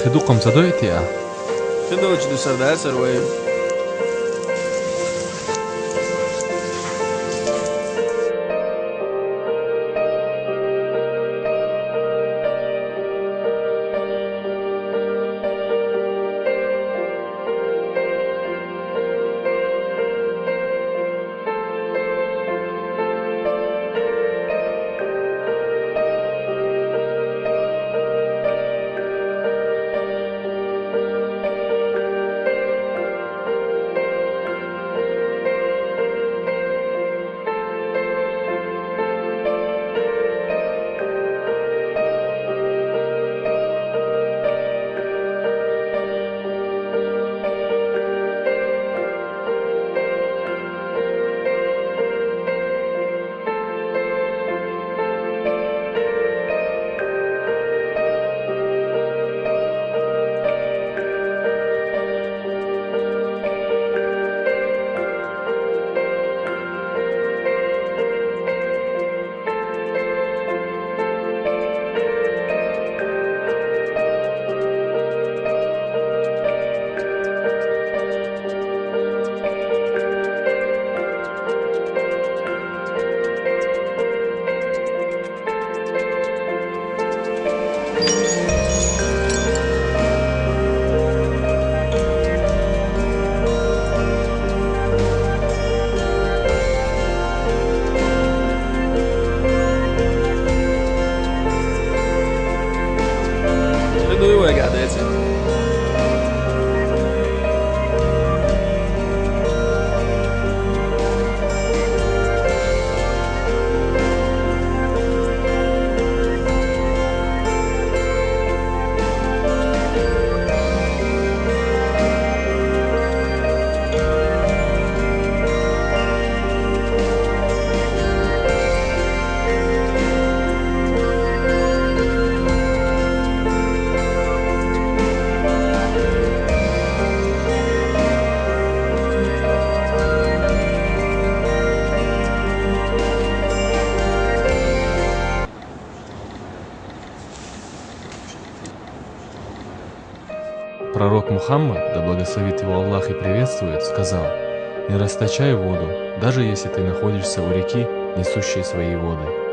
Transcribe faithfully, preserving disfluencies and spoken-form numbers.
ཁྱེད་དུ་གོམ་ཚ་དོ་ཨེ་ཐི་ཨ། ཁྱེད་དུ་ཅི་དུ་སར་དར་སར་བའི། Пророк Мухаммад, да благословит его Аллах и приветствует, сказал: «Не расточай воду, даже если ты находишься у реки, несущей свои воды».